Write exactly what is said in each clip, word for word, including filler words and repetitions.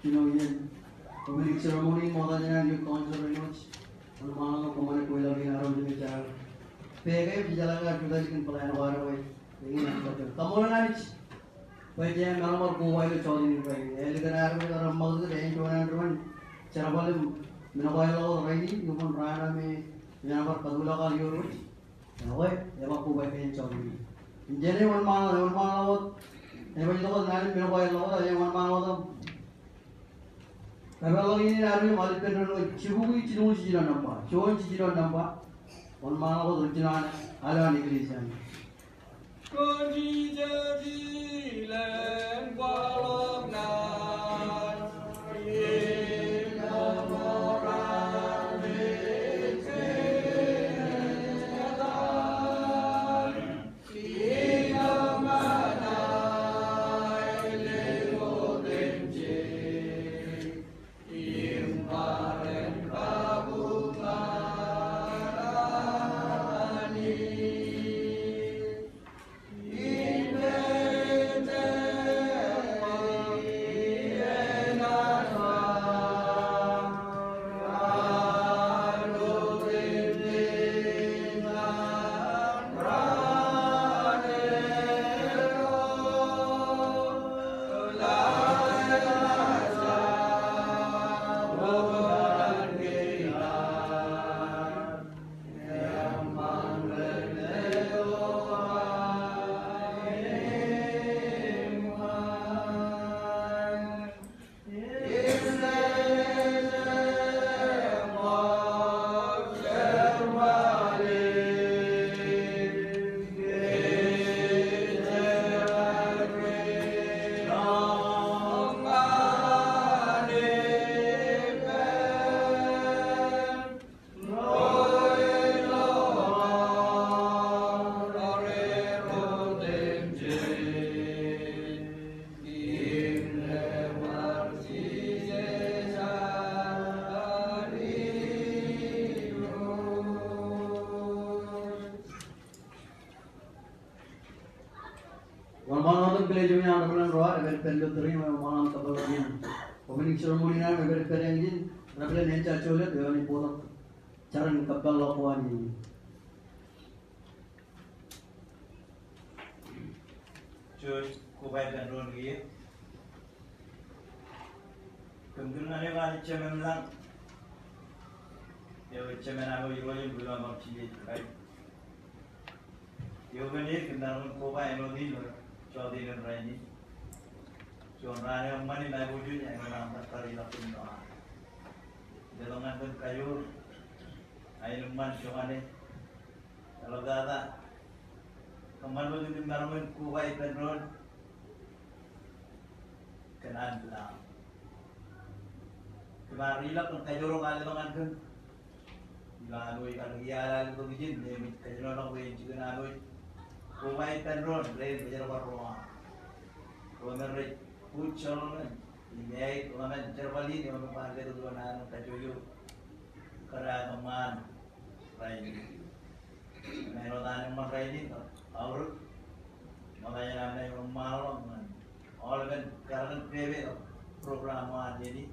Ilo iien opening ceremony ṃokta jān an youth council rein wōj, wōnṃaanḷọk kōṃṃane kweilọk in armej eo ej ar peke im jejeḷā ke ar jutak ilikin plan ko ad eo. Eñin an kajjojo. Kaṃṃoolol Anij bwe jej maroñ bar koba ilo jota in rainin. Ālikin armej eo reṃṃakūt, ej juon an ri-jerbal im men ko eḷḷọk wōt rainin, iuṃwin raan eo me enaaj bar katuḷọk aō ioon wōj. Ekwe, ebar koba ilo jota in. Im jenaaj wōnṃaanḷọk, wōnṃaanḷọk wōt. Enaaj bar itok wōt naan in men ko eḷḷọk wōt, enaaj wōnṃaanḷọk wōt. Kōpeḷḷọk in ad im aolepān doon eo, jibukwi jilñuul jiljino nōṃba. Juon jiljino nōṃba. Wōnṃaanḷọk wōt ri-jino an, aloe an eklejia in. Wōnṃaanḷọk im kile juon iaan rebōlen ro ad, epād ilo tōre in, wōnṃaanḷọk im kōpeḷḷọk iien opening ceremony in aṃ, epād, epād eñin, rebōlen Enja Jolep, eo enaaj bōktok jar in kōpeḷḷọk ko an iien in. Jouj, koba ippān doon kiiō. Kōm kūr ñan eok Anij Jemem ilañ, eo ej Jemān am Irooj im Rilọmọọr Jisōs Kraist. Eokwe, kōm maroñ in koba āinwōt in ilo jota in rainin. Juon raan eo eṃṃan im aiboojoj, āinwōt aṃ kar ilọk kōm ilo am. Letok ñan kōm kajoor aenōṃṃan jokane. Eḷaptata kōṃṃan bwe kōm maroñ in koba ippān doon kōn an pila. Kōm ar ilọk kōn kajoor eo kwaar letok ñan kōm. Ilo an wōj kar ialal tok ijin, im ej kōjenolọk bwe en jikin an wōj koba ippān doon rein rej jerbal ro aṃ, ro me rej bōk jeḷāḷọkjeṇ im āid ḷōmān jerbal in eo kwaar letok ilo naan in kajjojo kōrā kōṃṃan rainin. Im āinwōt an eṃṃan rainin kab aorōk, ṃokta jān am naaj wōnṃaanḷọk ñan aolepān karōk in pepe ilo program eo an iien in.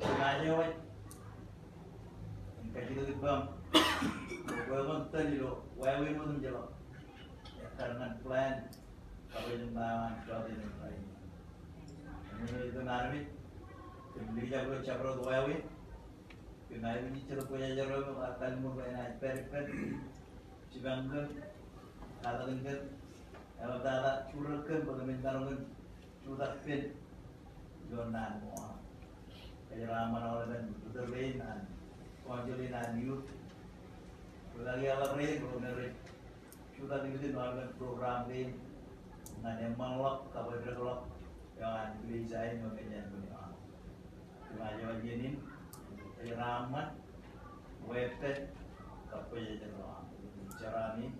Im aje wōj im kajjitōk ippaṃ bwe kwōn tōl ilo wāween otemjeḷọk ekkar ñan plan kab ej im ba eo an jota in rainin. Im ilo ippān armej, kōm likjab ilo jabdewōt wāween, kōm aikuj ej Jetōb Kwōjarjar eo kwaar kalliṃur bwe enaaj pād ippān jipañ kōm, katakin kōm, eḷaptata jutak kōm bwe kōmin maroñ in jutak pen ilo naan ko aṃ. Kōjeraaṃṃan aolepān ri-tōl rein an council in an youth, ri-kaki eḷap rein ro me rej jutak ilikin aolepān program kein ñan eṃṃanḷọk kab eddekḷọk eo an eklejia in eo me jān men eo aṃ. Im aje wōj iien in, kōjeraaṃṃan, weeppād kab kwōjarjar ilo am. Jen jar in,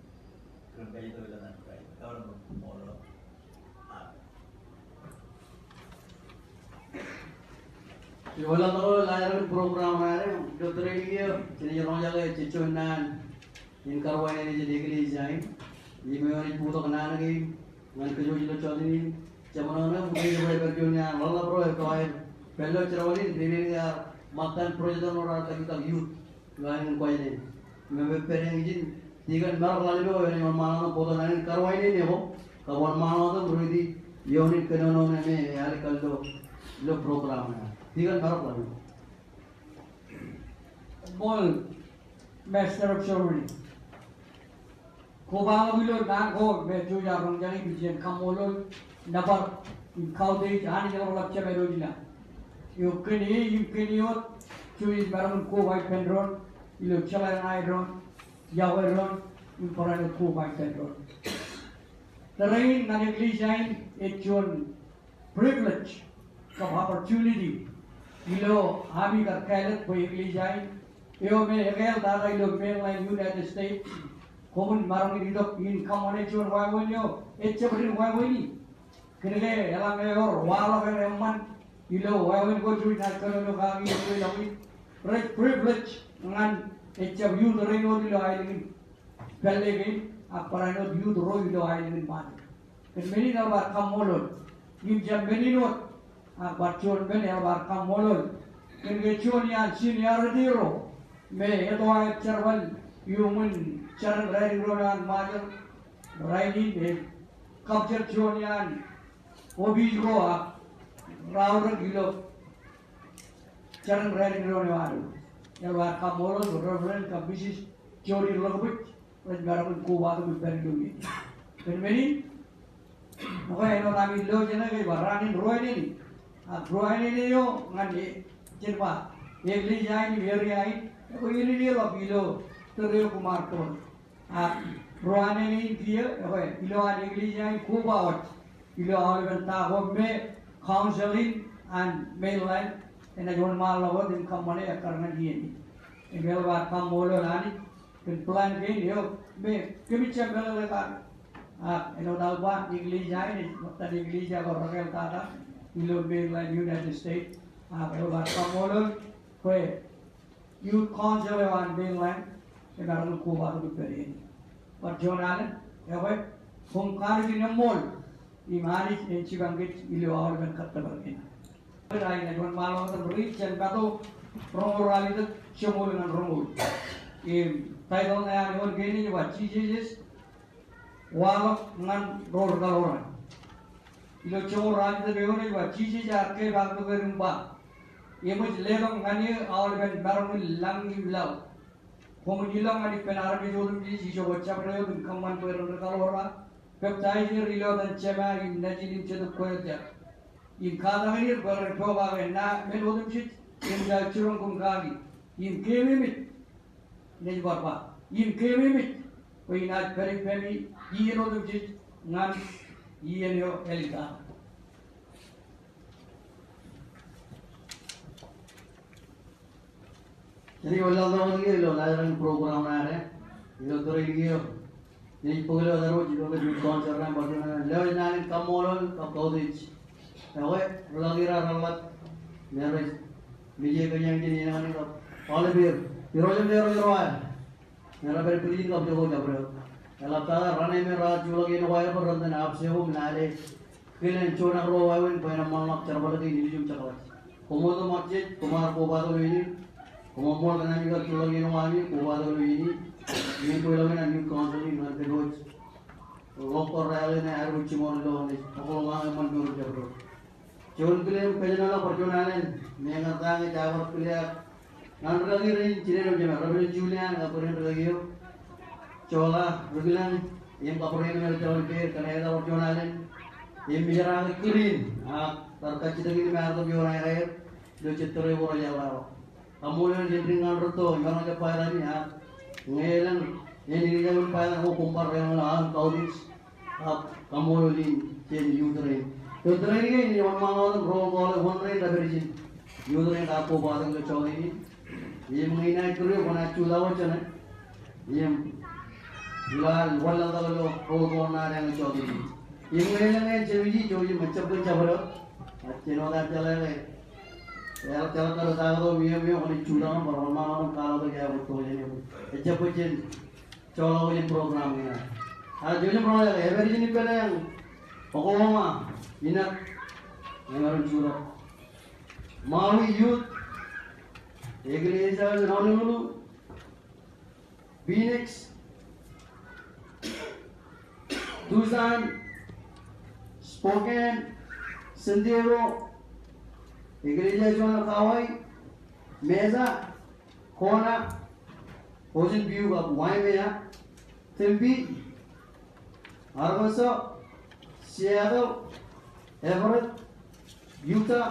kōn kajjitōk ilo etan Kraist, Kaṃṃoolol. Amen. Ilo eḷap eo ḷọk program eo ad, ilo tōre in kiiō, jenaaj roñjake jejjo naan in karuwainene jān eklejia in, im eo enaaj bōktok naan kein ñan kōj ilo jota in, Jeṃḷọkin eo, ṃokta eo rej pād juon iaan ḷōḷḷap ro ej kōṃṃan pād ilo jerbal in, ri men ke ear ṃōttan project eo rej kajjitōk youth ilo aelōñ in Kuwajleen. Im ej pād eñin Tikōn Mark Ḷalem eo enaaj wōnṃaanḷọk bōktok naan in karuwainene ko, kab wōnṃaanḷọk ro ri ioon in kōnono ṇe me ej al kar ilo, ilo program ṇe. Tikōn Mark Ḷalem. Ṃool, Master of Ceremony. Kobaḷọk ilo naan ko me jouj aō roñjake im jen kaṃṃoolol nōbar im kautiej Anij eḷap Jemem ilo ḷọk. Eo kōn e im kōn e wōt, jouj im maroñ in koba ippān doon ilo jeḷā ṇae doon, yokwe doon, im barāinwōt koba ippān doon. Tōre in ñan eklejia in ej juon privilege kab opportunity ilo ami kar kāālōt bwe eklejia in eo me ekāāl tata ilo mainland United States, koṃwin maroñ in itok in kōṃṃane juon wāween eo ejjab dik wāween in. Kōnke eḷaññe ewōr waḷọk eṃṃan ilo wāween ko jej naaj kōnono kaki ilo kweilọk in, rej privilege ñan ejjab youth rein wōt ilo aelōñ in pālle kein, ak barāinwōt youth ro ilo aelōñ in Ṃajeḷ. Kōn men in eḷap ad kaṃṃoolol. Im jab men in wōt, ak bar juon men eḷap ad kaṃṃoolol. Kōnke juon iaan seniority ro me etto aer jerbal iuṃwin Jeratin Rādik Ro eo an Ṃajeḷ, rainin ej capture juon iaan opiij ko ak raorōk ilo Jeratin Rādik Ro eo an. Eḷap ad kaṃṃoolol Reverend kab Missus Jody Ḷōkbwij, rej maroñ in kobatok ippān ilo iien. Kōn men in, ekwe, āinwōt ami lo jeṇe ke bar raan in ruwainene. Ak ruwainene eo ñan e, jen ba, eklejia in im area in, ekwe, eñin eḷap ilo tōre eo koṃ ar tōre. Ak ruwainene in kiiō, ekwe, ilo an eklejia in koba wōj ilo aolepen ta ko me council in an mainland enaaj wōnṃaanḷọk wōt im kōṃṃane ekkar ñan iien in. Im eḷap ad kaṃṃoolol Anij kōn plan kein eo me kōmij jab meḷeḷe kake. Ak āinwōt aō ba, eklejia in ej ṃōttan eklejia ko rekāāl tata ilo mainland United States. Ak eḷap ad kaṃṃoolol bwe Youth Council eo an mainland emaroñ in kobatok ippād iien in. Bar juon alen, ekwe, koṃ kanooj in eṃṃool im Anij en jipañ kōj ilo aolepen kōttōpar kein. Ij wōnṃaanḷọk im read jān Matu roñoul ralitōk, joñoul ñan roñoul. Im title ṇe an eoon kein ej ba Jisōs waḷọk ñan ro rekaḷoran. Ilo joñoul ralitōk eoon ej ba, Jisōs ear kepaaktok er im ba, eṃōj letok ñan eō aolepen maroñ in lañ im laḷ. Koṃwin ilọk ñan ippān armej otemjej ijoko jabdewōt im kōṃṃan bwe ren rekaḷoran, peptaij er ilo etan Jema im Nejin im Jetōb Kwōjarjar. Im katakin er bwe ren pokake naan men otemjej eṃōj aō jiroñ koṃ kaki. Im keememej, ej bar ba, im keememej bwe inaaj pād ippemi iien otemjej ñan iien eo āliktata. Jen wōnṃaanḷọk wōt kiiō ilo laḷ in program ṇe ad, ilo tōre in kiiō. Ij bōk ilo tōre eo ilo ḷọk ilo council ṇe bar juon alen, lewōj naan in kaṃṃoolol kab kautiej. Ekwe, ri-ḷak in raar ḷak me rej mije kōjeañ jān iien eo an kab aolep er, irooj im derooj ro ad, me rej pād ipilij in kab ijoko jabdewōt. Eḷaptata raṇe me raar juḷọk iien ko aer bwe ren itōn abseo im lale kilen juon ak ruo wāween bwe en eṃṃanḷọk jerbal kein ilju im jekḷaj. Koṃ otemjej, koṃ ar kobatok ilo iien in. Koṃ eṃṃool kōn ami kar juḷọk iien ko ami kobatok ilo iien in. Iien bwe ḷọk in an youth council in ñan kōj wōj. Ḷọk kōrā alen eo aer wōj jiṃor ilo ṇe. Oktak ḷọk eṃṃan kōj ro jabdewōt. Juon kile im kōjenolọk bar juon alen me eñin ta ñe ej bar kile ak ñan ri-kaki rein jined im jemān, Reverend Julian kab ri-kaki eo. Joḷọk ri-kilen im kab rein me rej jeḷā ke kōn eta bar juon alen im ij raan kirin ak bar kajjitōk in im aer tok ioon aer ilo jet tōre ko rej jeḷā ro. Kaṃṃoolol jen dik ñan rūtto im rej jab ba etaṃ ak ñe elōñ en dik etaṃ ba etaṃ ko koṃ bar ren ḷọk aṃ kautiej. Ak kaṃṃoolol in jān youth rein. Youth rein kein ej wōnṃaanḷọk im roll call e wōn rein rej pād ijin. Youth rein raar kobatok ilo jota in. Im ñe inaaj kūr eok kwōnaaj jutak wōt jeṇe. Im ilo ad wanlaḷtak ilo roll call ṇe ad ilo jota in. Im ñe elōñ en jemān ijin jouj im ejjab kōn jabdewōt. Ak jen wōt ad jeḷā ke eḷap jeḷā kar taktō im iiō im iiō kwōnaaj jutak im bar wōnṃaanḷọk im kwaḷọk ke eaar wōt tok jān eok. Ejjab bwe jen joḷọk wōt im program in. Ak jouj im roñjake, epād ijin ippān eañ Oklahoma, Inak, ñe emaroñ jutak. Maui Youth, Eklejia in Honolulu, Phoenix, Tucson, Spokane, San Diego, Eklejia juon eo Kauai, Mesa, Kona, Ocean View kab Waimea, Tempe, Arkansas, Seattle, Everett, Utah,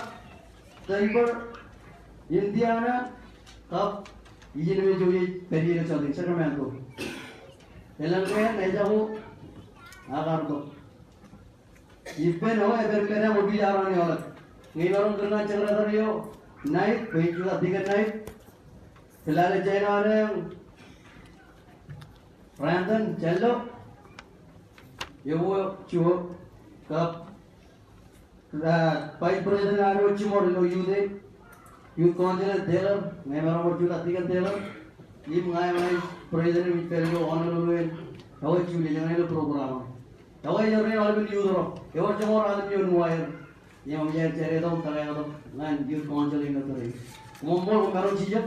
Denver, Indiana, kab ijin eo me jouj pād ie ilo jota in Sacramento. Elōñ ke ejako ak artok. Ippān eo ej pād im pād im bar aolep. Ñe emaroñ kōn an secretary eo, Knight, bwe en jutak, Deacon Knight. Kilale jān an eñ, Brandon Jello, ewi juon, kab, ah, Vice President eo an jiṃor ilo youth e, Youth Council Taylor, ñe emaroñ jutak, Deacon Taylor, im ña eo Vice President im ej pād ilo Honolulu in, eo ej juon eo ilo program. Eo ej erreo aolepen youth ro, ewōr joñoul ratimjuon uwaer. Im ij jar tok im tōre tok ñan Youth Council ilo tōre in. Koṃṃool, koṃ maroñ jijet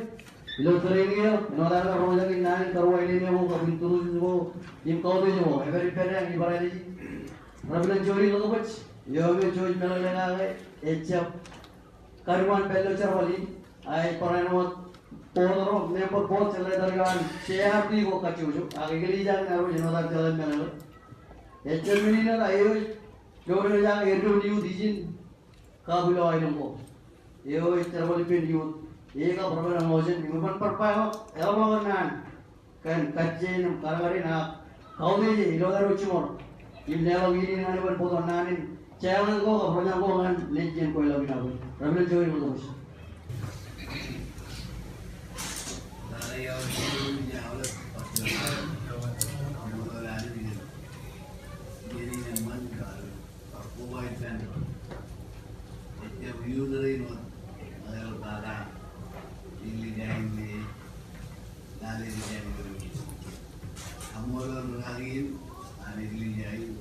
ilo tōre in eo, āinwōt aō roñjake naan in karuwainene ko kab introduce ko im kautiej ko. Epād ippād eañ, ippād eañ. Reverend Jody Lokbōj, eo me jouj meḷeḷe kake, ejjab kadiwōj pād ilo jerbal in, ak ej barāinwōt board ro, member board, secretary eo an J R D ko kajjojo, ak eklejia in Irooj āinwōt aō jeḷā meḷeḷe. Ejjab men in eṇ, ak eo ej Eo rej aō eddōn youth ijin kab ilo aelōñ ko. Eo ej jerbal ippān youth. E kab Reverend Mosen, im eban bar ba eo, eḷap ḷọk naan kōn kajjien im kadkadin ak kautiej e ilo tōre in jiṃor. Im leḷọk in ñan eban bōktok naan in challenge ko kab roñjake ko ñan nejin kwe ḷọk in aō. Reverend Joey Williams. Ejjab youth rein wōt ṃakūtkūt tata eklejia in me lale eklejia in. Kaṃṃoolol rūkaki in an eklejia in,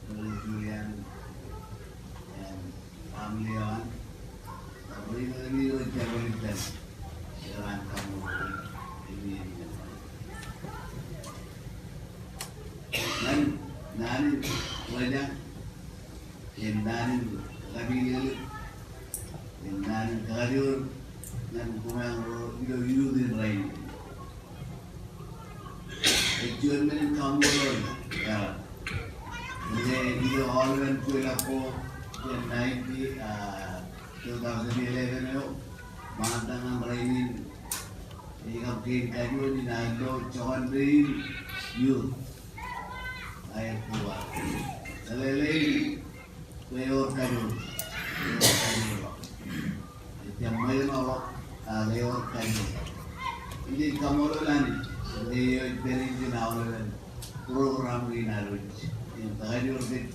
Reverend Julian, im family eo an, kab ri ṃōk eo rej jerbal ippān, eo an kaṃṃoolol eklejia in. Ñan naan in rejañ, im naan in kapilōklōk, im naan in kakajoor ñan koṃeañ ro ilo youth in rainin. Ej juon men in kaṃṃoolol, eo. Ñe ilo aolepen juon lakko, juon nineteen, ah, two thousand eleven eo, ṃaantak ñan rainin, ej kab kein kajoor in aō lo jokane in youth. Aer koba. Meḷeḷein bwe ewōr kajoor. Ewōr kajoor ḷọk. Ejjab ṃweiḷ ṇe ḷọk, ak ewōr kajoor. Ij kaṃṃoolol Anij, bwe eo ej pād ijin aolepen program in Irooj. Im kakajoor kōj,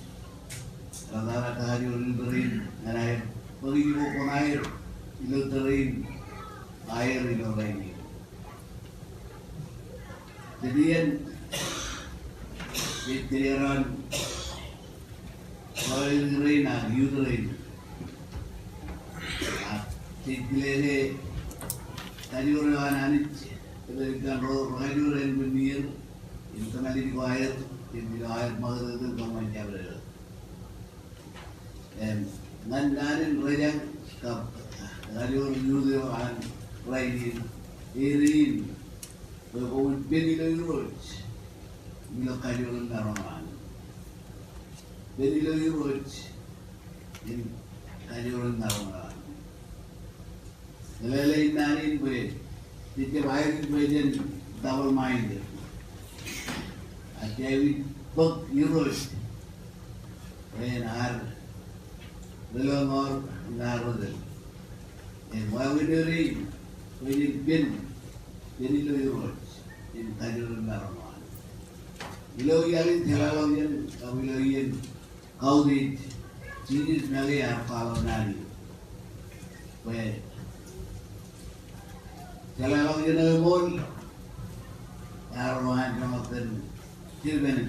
raan in kakajoor in tōre in, ñan aer bōk ijoko koṇaer ilo tōre in, aer ilo rainin. Jen iien, ej kile eran, ro rein ak youth rein. Ak jej kile ke kajoor eo an Anij, kōn ro, ro kajoor en bwe iien, im kōmālij ko aer, im ilo aer ṃakūtkūt kōṃṃan jabdewōt. Im ñan naan in rejañ kab kajoor in youth eo an rainin, eñin, bwe koṃwin pen ilo Irooj, im ilo kajoor in maroñ in an. Pen ilo Irooj, im kajoor in maroñ in an. Meḷeḷein naan in bwe, jej jab aikuj bwe jen double minded. Ak jej aikuj bōk Irooj bwe en ad lelōñḷọk im ad ri tōl. Im wāween eo rein bwe jen pen, pen ilo Irooj im kajoor in maroñ in an. Ilo iaḷ in jeḷāḷọkjeṇ, kab ilo iien kautiej, Jisōs make ear kwaḷọk naan in. Bwe jeḷāḷọkjeṇ eo eṃool, ear ba an joñak kōn jilpen in.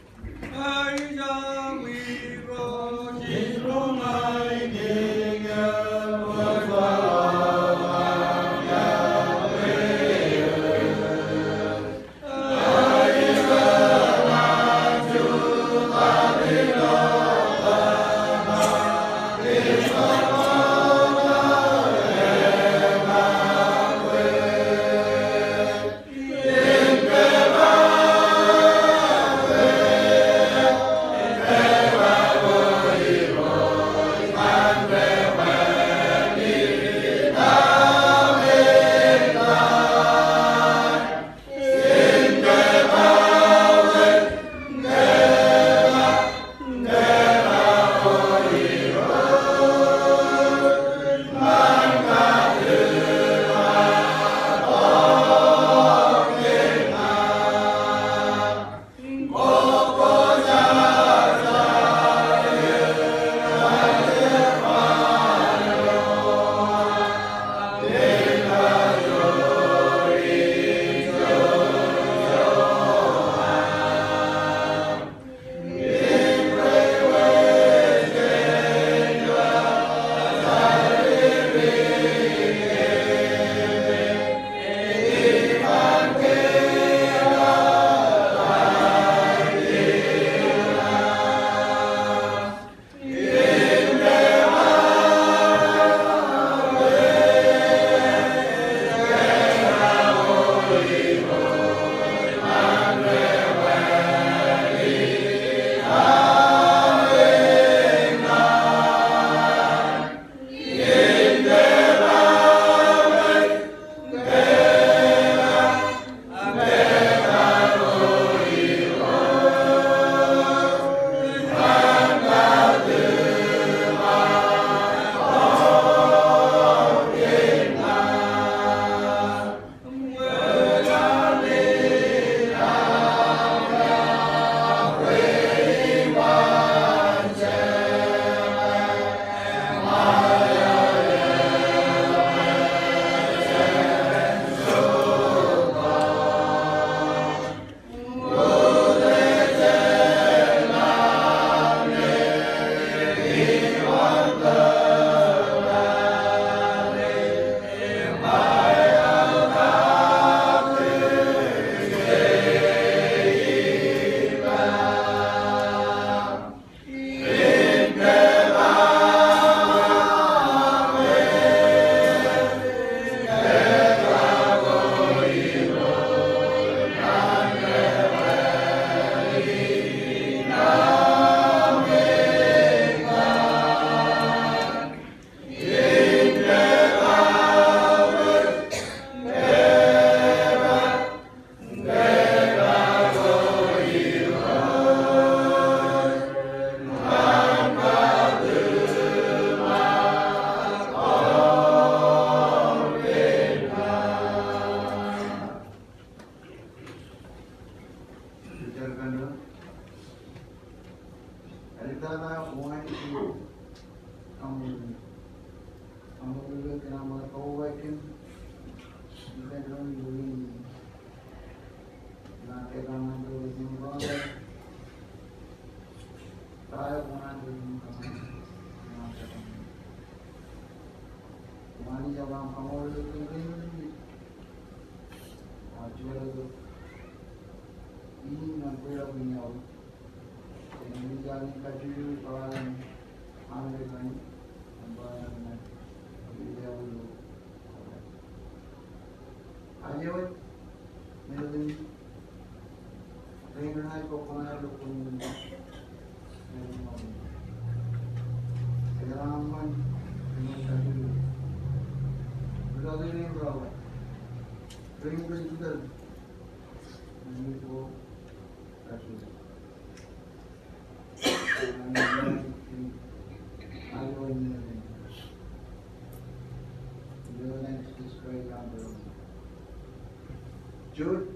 Juut,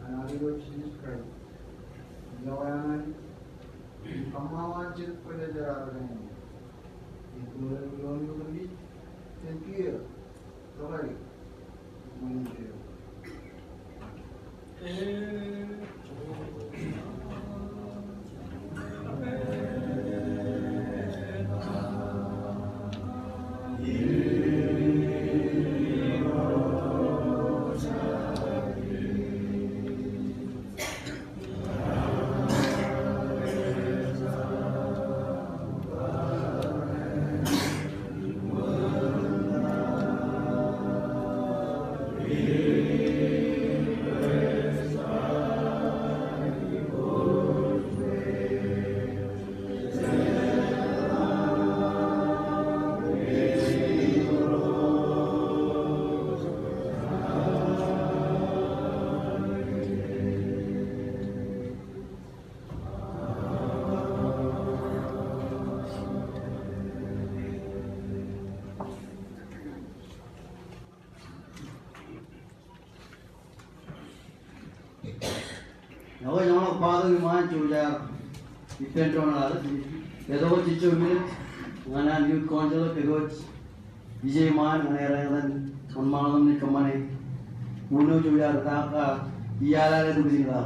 an Anij Jisōs Kraist, ilo eñin, im kōṃṃan jilkinḷọk ilo Ñe kwōj kwaḷọk iṃaan, jouj aer ippān doon eo ad, etto ko jejjo minit ñan an youth council, ke kwōj ije iṃaan ñan aer etan wōnṃaanḷọk im kōṃṃane uno jouj aer ta ka iaḷ aer etan ijin ka.